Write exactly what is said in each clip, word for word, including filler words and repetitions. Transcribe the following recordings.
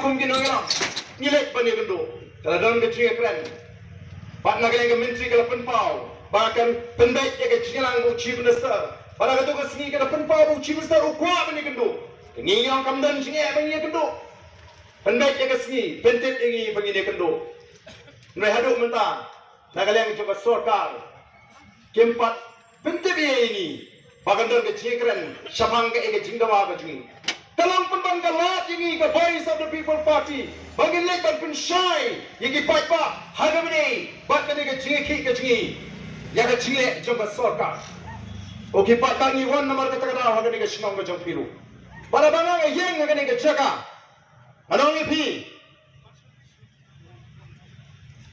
Kum ki nongïalam ngi leit ban ïakynduh. Ka la don ka jingïakren. Bad na ka liang ka myntri ka la pynpaw ba kan pynbeit ïa ka jingïalang bad u Chief Minister. Bad ha kato ka sngi ka la pynpaw ba u Chief Minister u kwah ban ïakynduh. Ngi ong kam don jingeh ban ïakynduh. Pynbeit ïa ka sngi, pyntip ïa ngi ba ngin ïakynduh. Hynrei haduh mynta na ka liang jong ka sorkar kim pat pyntip ïa ngi ba kan don ka jingkren shaphang kaei ka jingdawa ka jong ngi. Ka long pynban ka lad ïa ngi ka Voice of the People Party ba ngin leit ban pynshai ïa ki paidbah ha kaba ïadei bad kane ka jingïakhih ka jong ngi ïa ka jingleh jong ka sorkar. Ko ki paidbah, ngi wan namar kata ka daw ha kane ka shnong ka jong phi ruh. Bad haba nga ïeng ha kane ka jaka, nga ong ïa phi,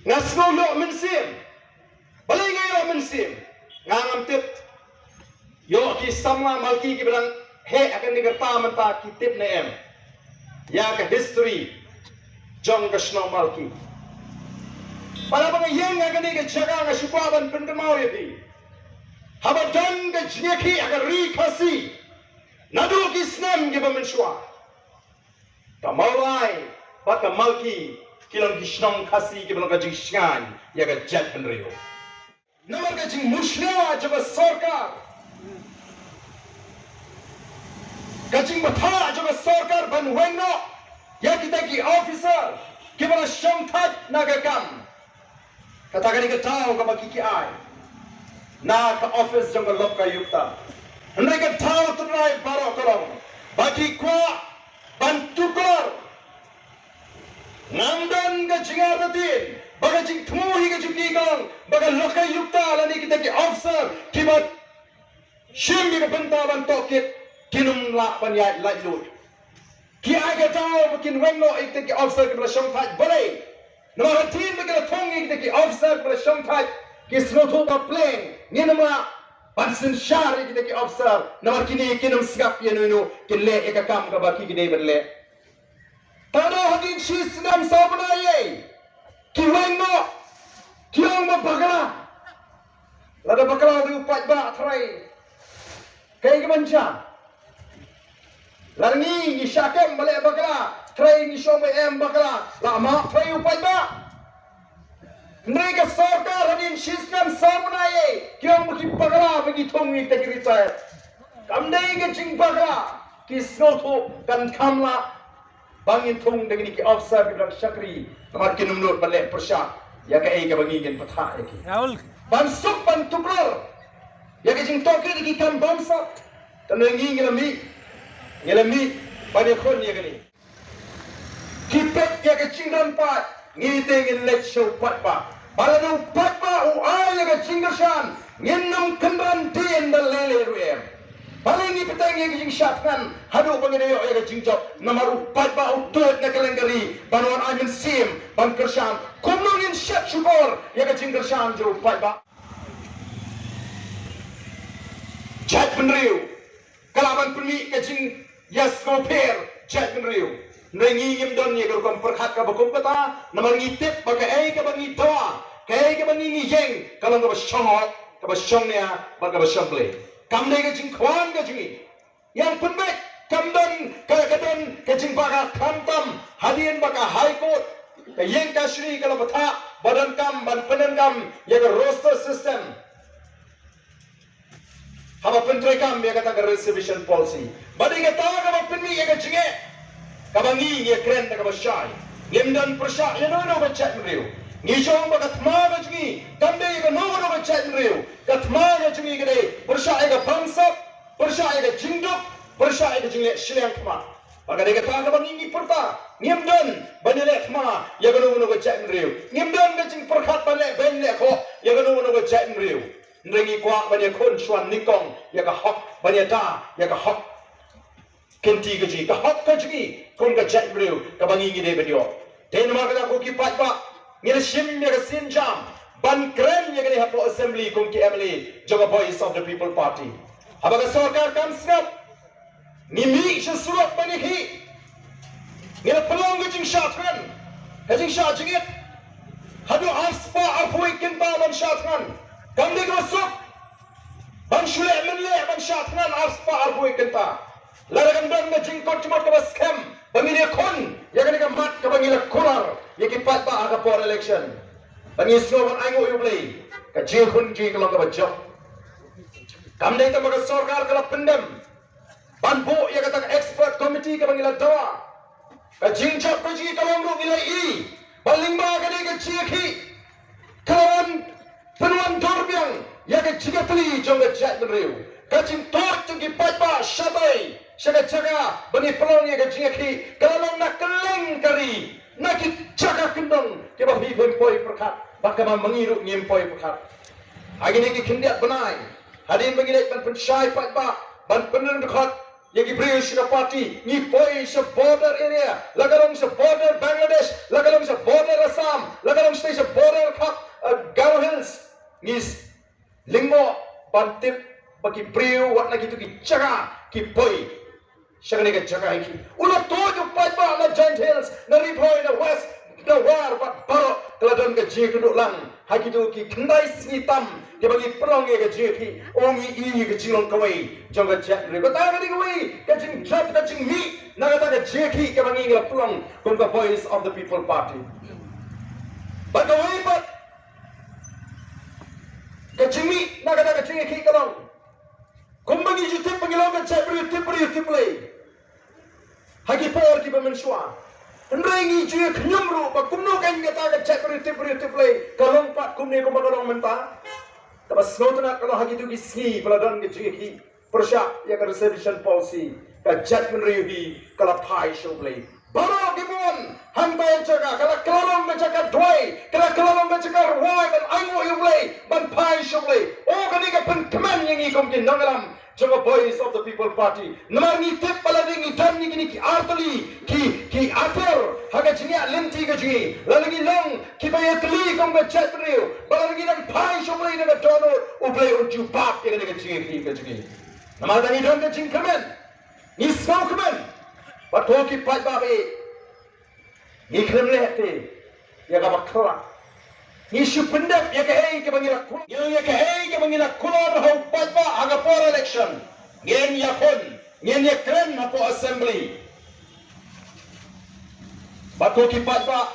nga sngew ïoh mynsiem. Balei nga ïoh mynsiem? Nga ngam tip. Ïoh ki samla Malki kiba dang heh ha kane ka rta mynta ki tip ne em ïa ka history jong ka shnong Malki. Bad haba nga ïeng ha kane ka jaka nga shu kwah ban pynkynmaw ïa phi. Haba don ka jingïakhih ha ka ri Khasi naduh ki snem kiba mynshuwa, ka Mawlai bad ka Malki ki long ki shnong Khasi kiba long ka jingshngaiñ ïa ka jaitbynriew. Namar ka jingmushlia jong ka sorkar, ka jingbthah jong ka sorkar ban weng noh ïa kita ki officer kiba la shongthait na ka kam. Kata ka dei ka daw kaba ki ki ai na ka office jong ka Lokayukta. Hynrei ka daw tynrai baroh ka long ba ki kwah ban tuklar. Ngam don ka jingartatien ba ka jingthmu hi ka jong ki ka long ba ka Lokayukta lane kita ki officer kiba shim ïa ka bynta ban tohkit kin ym lah ban ïaid laitluid. Ki ai ka daw ba kin weng noh ïa kita ki officer kiba la shongthait. Balei? Namar hadien ba ki la thung ïa kita ki officer kiba la shongthait, ki sngewthuh ba pleng ngin ym lah ban synshar ïa kita ki officer namar kine kin ym sngap ïa no no, kin leh ïa ka kam kaba ki ki dei ban leh. Tang hadien shi snem saw bnai ei, ki weng noh, ki ong ba bakla. Lada bakla u paidbah, trai, kaei kaban jia? Lada ngi, ngi shah kem ba leh bakla, trai, ngi shong ba em bakla, la map trai u paidbah. Hynrei ka sorkar hadien shi snem saw bnai ei, ki ong ba ki bakla ba ki thung ïa kita ki retire. Kam dei ka jingbakla, ki sngewthuh kan kham lah ba ngin thung da kine ki officer kiba dang shakri namar kin ym nud ban leh pyrshah ïa kaei kaba ngi ngin pyrshah ïa ki. Ban suk ban tuklar ïa ka jingtohkit ïa ki kam bamsap. Te ngi ngi la mih, ngi la mih ban ïakhun ïa kane. Ki peit ïa ka jingdon paid, ngi te ngin leit sha u paidbah. Ba lada u paidbah u ai ïa ka jingkyrshan, ngin ym kynran dien da lei lei ruh em. Balei ngi pynthut ïa ka jingshah thngan haduh ba ngin ïoh ïa ka jingjop? Namar u paidbah u tuid na kylleng ka ri ban wan ai mynsiem ban kyrshan. Kumno ngin shet shukor ïa ka jingkyrshan jong u paidbah? Jaitbynriew ka lah ban pynmih ka jingïasngewpher jaitbynriew. Hynrei ngi ngim don ïa ka rukom pyrkhat kaba kum kata, namar ngi tip ba kaei kaba ngi dawa, kaei kaba ngi ngi ïeng, ka long kaba shong hok, kaba shong nia bad kaba shong Blei. Kam dei ka jingkhwan ka jong ngi. Ïa pynbeit, kam don ka, ka don ka jingbakla khamtam hadien ba ka High Court, ka ïing kashari ka la bthah ba donkam ban pyndonkam ïa ka roster system haba pyntreikam ïa kata ka reservation policy. Ba dei kata kaba pynmih ïa ka jingeh kaba ngi ngi ïakren da kaba shai. Ngim don pyrshah ïa no no ka jaitbynriew. Ngi jong ba ka thma ka jong ngi kam dei ïa ka no no ka jaitbynriew. Ka thma ka jong ngi ka dei pyrshah ïa ka bamsap, pyrshah ïa ka jingduk, pyrshah ïa ka jingleh shiliang thma. Ba ka dei kata kaba ngi ngi pyrta. Ngim don ban ïaleh thma ïa kano kano ka jaitbynriew. Ngim don ka jingpyrkhat ban leh beiñ leh khoh ïa kano kano ka jaitbynriew. Hynrei ngi kwah ban ïakhun shuwa nyngkong ïa ka hok, ban ïada ïa ka hok kynti ka jong ngi, ka hok ka jong ngi kum ka jaitbynriew kaba ngi ngi dei ban ïoh. Te namar kata ko ki paidbah, ngi la shim ïa ka sienjam ban kren ïa kane hapoh Assembly kum ki M L A jong ka Voice of the People Party. Haba ka sorkar kam sngap, ngi mih sha surok ban ïakhih. Ngi la pynlong ka jingshah thngan, ka jingshah jingit haduh arspah arphew wei kynta ban shah thngan. Kam dei kaba suk ban shu leh mynleh ban shah thngan arspah arphew wei kynta. Lada kan don ka jingkut jingmut kaba skhem ba ngin ïakhun ïa kane ka ngi la kular ïa ki paidbah ha ka por election. Ba ngi sngew ban ainguh ïa U Blei, ka jingkhun jong ngi ka long kaba jop. Kam dei tang ba ka sorkar ka la pyndem ban buh ïa kata ka expert committee kaba ngi la dawa. Ka jingjop ka jong ngi ka long ruh ngi la ïohi ba lyngba kane ka jingïakhih ka la wan pynwan dor biang ïa ka jingïatylli jong ka jaitbynriew. Ka jingtuid jong ki paidbah shatai sha ka jaka ba ngi pynlong ïa ka jingïakhih ka la long na kylleng ka ri, na ki jaka kyndong kiba phi phim poi pyrkhat bad kaba ma ngi ruh ngim poi pyrkhat. Ha kine ki khyndiat bnai, hadien ba ngi leit ban pynshai paidbah, ban pynrung dkhot ïa ki briew sha ka party, ngi poi sha border area, la ka long sha border Bangladesh, la ka long sha border Assam, la ka long sha border khap, eh, Garo Hills. Ngi s-, lyngba ban tip ba ki briew wat na kitu ki jaka ki poi sha kane ka jaka hi ki. U la tuid u paidbah na Jaintia Hills, na Ri Bhoi, na West, na War bad baroh ka la don ka jingïakynduh lang ha kitu ki khyndai sngi tam kiba ngi pynlong ïa ka jingïakhih. U ngi ïohi ïa ka jinglong kawei jong ka jaitbynriew. Kata ka dei kawei ka jingjop ka jingmih na kata ka jingïakhih kaba ngi la pynlong kum ka Voice of the People Party. Bad kawei pat ka jingmih na kata ka jingïakhih ka long kumba ngi ju tip ba ngi long ka jaitbynriew tip briew tip Blei ha ki por kiba mynshuwa. Hynrei ngi ju ïa khñium ruh ba kumno kan kata ka jaitbynriew tip briew tip Blei ka long pat kumne kumba ka long mynta. Kaba sngewtynnat ka long ha kitu ki sngi ba la don ka jingïakhih pyrshah ïa ka reservation policy, ka jaitbynriew hi ka la phai sha U Blei. Baroh ki bun hangta ïa jaka ka la kylla long ka jaka duwai, ka la kylla long ka jaka rwai ban ainguh ïa U Blei, ban phai sha U Blei. O kane ka pynkmen ïa ngi kum ki nongïalam jong ka Voice of the People Party. Namar ngi tip ba lada ngi don ïa kine ki artylli ki, ki ater ha ka jingïaid lynti ka jong ngi, lada ngi long kiba ïatylli kum ka jaitbynriew, ba lada ngi dang phai sha U Blei da ka dohnud, U Blei un jubab ïa kane ka jingïaid lynti ka jong ngi. Namar ba ngi don ka jingkmen, ngi sngewkmen. Bad ko ki paidbah, ngi khlem leh te ïa kaba khraw. Ngi shu pyndep ïa kaei kaba ngi la kular, ïa kaei kaba ngi la kular ha u paidbah ha ka por election. Ngin ïakhun, ngin ïakren hapoh assembly. Bad ko ki paidbah,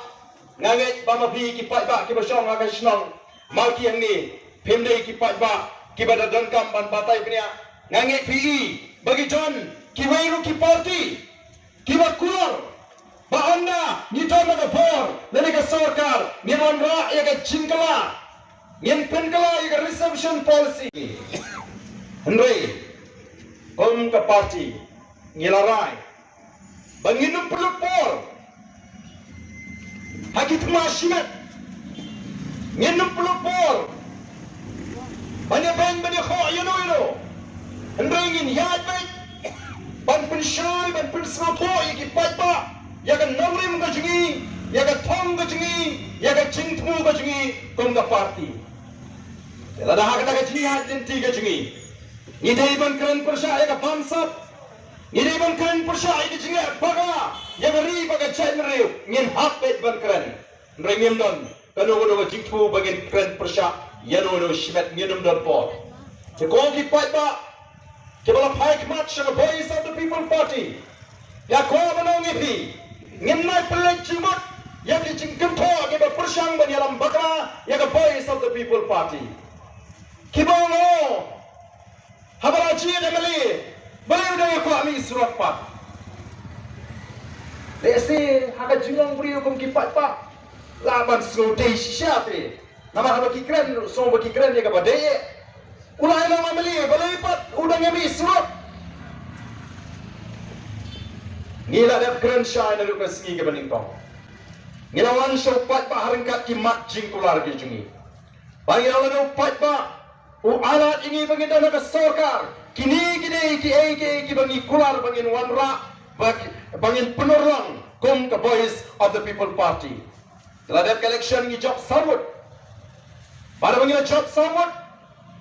nga ngeit ba ma phi ki paidbah kiba shong ha ka shnong Mawkiang ne, phim dei ki paidbah kiba da donkam ban batai bniah. Nga ngeit phi i ba ki don kiwei ruh ki party kiba kular ba ynda ngi don la ka bor lane ka sorkar, ngin wanrah ïa ka jingkylla, ngin pynkylla ïa ka reservation policy. Hynrei kum ka party ngi la rai ba ngin ym pynlut por ha ki thma shimet, ngin ym pynlut por ban ïabeiñ ban ïakhoh ïano ïano. Hynrei ngin ïaid beit ban pynshai, ban pynsngewthuh ïa ki paidbah ïa ka nongrim ka jong ngi, ïa ka thong ka jong ngi, ïa ka jingthmu ka jong ngi kum ka party. Te lada ha kata ka jingïaid lynti ka jong ngi ngi dei ban kren pyrshah ïa ka bamsap, ngi dei ban kren pyrshah ïa ka jingeh bakla ïa ka ri bad ka jaitbynriew, ngin hap beit ban kren. Hynrei ngim don kano kano ka jingthmu ba ngin kren pyrshah ïano ïano shimet, ngin ym don por. Te ko ki paidbah kiba la phai khmat sha ka Voice of the People Party, ïa ko ba nong ïa phi, ngim nai pynleit jingmut ïa ki jingkynthoh kiba pyrshang ban ïalam bakla ïa ka Voice of the People Party. Kiba ong, haba la jied M L A, balei u dang ïa kwah mih surok pat? Lehse ha ka jinglong briew kum ki paidbah lah ban sngewdei shisha te. Namar haba ki kren, sngew ba ki kren ïa kaba dei eh. U la ïa long M L A, balei pat u dang ïa mih surok? Ngi la dep kren shai naduh ka sngi kaba nyngkong. Ngi la wan sha u paidbah ha ryngkat ki mat jingkular ki jong ngi. Ba ngi la lade u paidbah u ailad ïa ngi ba ngin don ha ka sorkar. Kine ki dei kiei kiei kiba ngi kular ba ngin wanrah, ba ki, ba ngin pynurlong kum ka Voice of the People Party. Te la dep ka election ngi jop saw ngut. Bad haba ngi la jop saw ngut,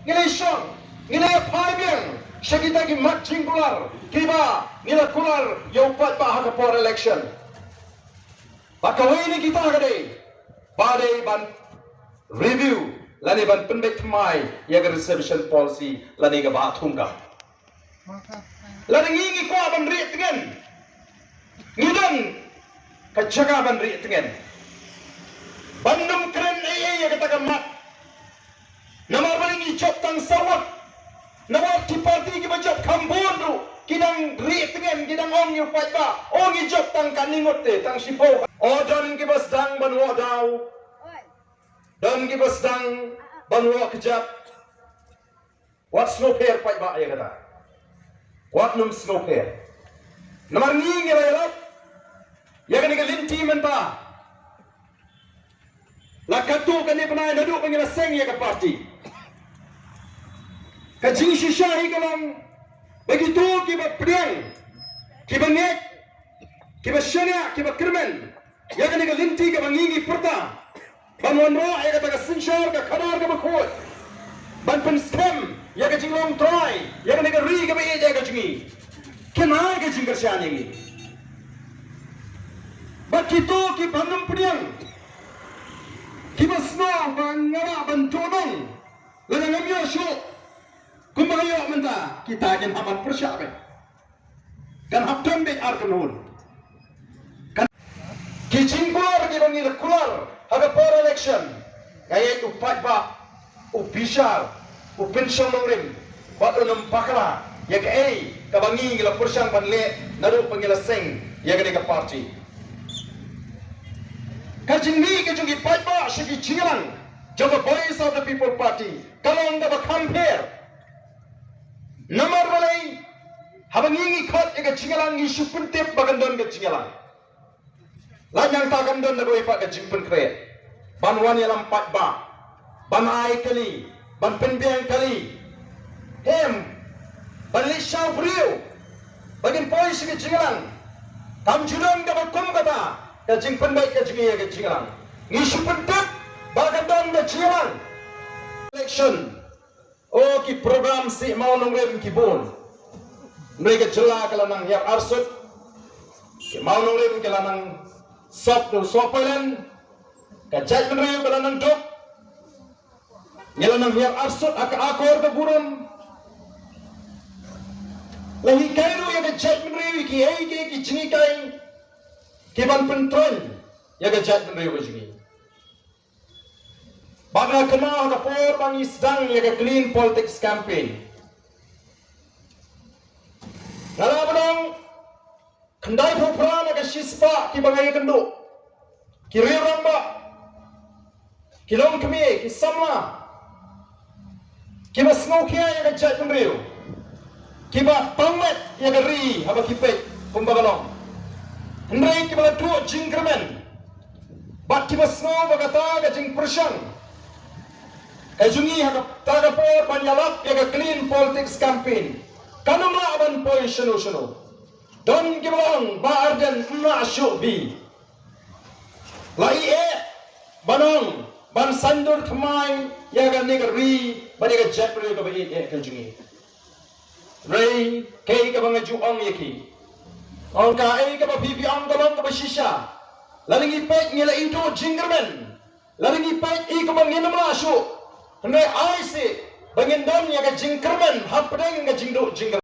ngi la shong, ngi la ïa phai biang sha kita ki mat jingkular kiba ngi la kular ïa u paidbah ha ka por election. Bad kawei na kita ka dei ba dei ban review lane ban pynbeit thymmai ïa ka reservation policy lane ka Bah Thungkam. Lada ngi ngi kwah ban rieh tngen, ngi don Ka jaka ban rieh tngen, ban nym kren ei ei ïa kata ka mat. Namar ba ngi jop tang saw ngut. Namar ki parti kiba jop kham bun ruh ki dang rieh tngen, ki dang ong ïa u paidbah, o ngi jop tang katne ngut te, tang shiphew. O don kiba sdang ban wad daw, don kiba sdang ban wad kjat. Wat sngewpher paidbah ïa kata. Wat nym sngewpher. Namar ngi ngi la ïalap ïa kane ka lynti mynta. La katto katne bnai naduh ba ngi la seng ïa ka parti. Ka jingshisha hi ka long ba kito kiba pdiang, kiba ngeit, kiba shaniah, kiba kyrmen ïa kane ka lynti kaba ngi ngi pyrta ban wanrah ïa kata ka synshar ka khadar kaba khuid, ban pynskhem ïa ka jinglong trai ïa kane ka ri kaba ïeit ïa ka jong ngi. Kin ai ka jingkyrshan ïa ngi. Bad kito kiba nym pdiang, kiba sngew ba nga lah ban duh nong lada ngam ïoh shuh kumba nga ïoh mynta, kita kin hap ban pyrshah beit. Kan hap don beit ar kynhun. Kan ki jingkular kiba ngi la kular ha ka por election, ka ïeit u paidbah u bishar, u pynshong nongrim bad u nym bakla ïa kaei kaba ngi ngi la pyrshang ban leh naduh ba ngi la seng ïa kane ka parti. Ka jingmih ka jong ki paidbah sha ki jingïalang jong ka Voice of the People Party ka long kaba kham pher. Namar balei? Haba ngi ngi khot ïa ka jingïalang ngi shu pyntip ba kan don ka jingïalang. Lait nangta kan don da kawei pat ka jingpynkhreh ban wan ïalam paidbah, ban ai kali, ban pynbiang kali. Hem, ban leit shaw briew ba kin poi sha ka jingïalang. Kam ju don kaba kum kata ka jingpynbeit ka jingïa ka jingïalang. Ngi shu pyntip ba kan don ka jingïalang. Election. O ki program sih mawnongrim ki bun. Hynrei ka jylla ka la nang hiar arsut. Ki mawnongrim ki la nang sop da u sohpailen. Ka jaitbynriew ka la nang duk. Ngi la nang hiar arsut ha ka akor ka burom. La hikai ruh ïa ka jaitbynriew ïa kiei kiei ki jinghikai ki ban pyntrei ïa ka jaitbynriew ka jong ngi. Bad nga kynmaw ha ka por ba ngi sdang ïa ka Clean Politics Campaign, nga la ban ong khyndai phew phra na ka shispah kiba nga ïakynduh, ki riew rangbah, ki longkmie, ki samla, kiba sngewkhia ïa ka jaitbynriew, kiba pangmet ïa ka ri haba ki peit kumba ka long. Hynrei kiba la duh jingkyrmen bad kiba sngew ba kata ka jingpyrshang ka jong ngi ha kata ka por ban ïalap ïa ka Clean Politics Campaign kan ym lah ban poi shano shano. Don kiba la ong, Bah Ardent, ym lah shuh phi. La ïeh ban ong ban saiñdur thymmai ïa kane ka ri bad ïa ka jaitbynriew kaba ïeit ïa ka jong ngi. Hynrei kaei kaba nga ju ong ïa ki, ong kaei kaba phi phi ong ka long kaba shisha. Lada ngi peit ngi la ïoh duh jingkyrmen. Lada ngi peit i kumba ngin ym lah shuh. Hynrei ai sih ba ngin don ïa ka jingkyrmen hapdeng ka jingduh jingkyrmen.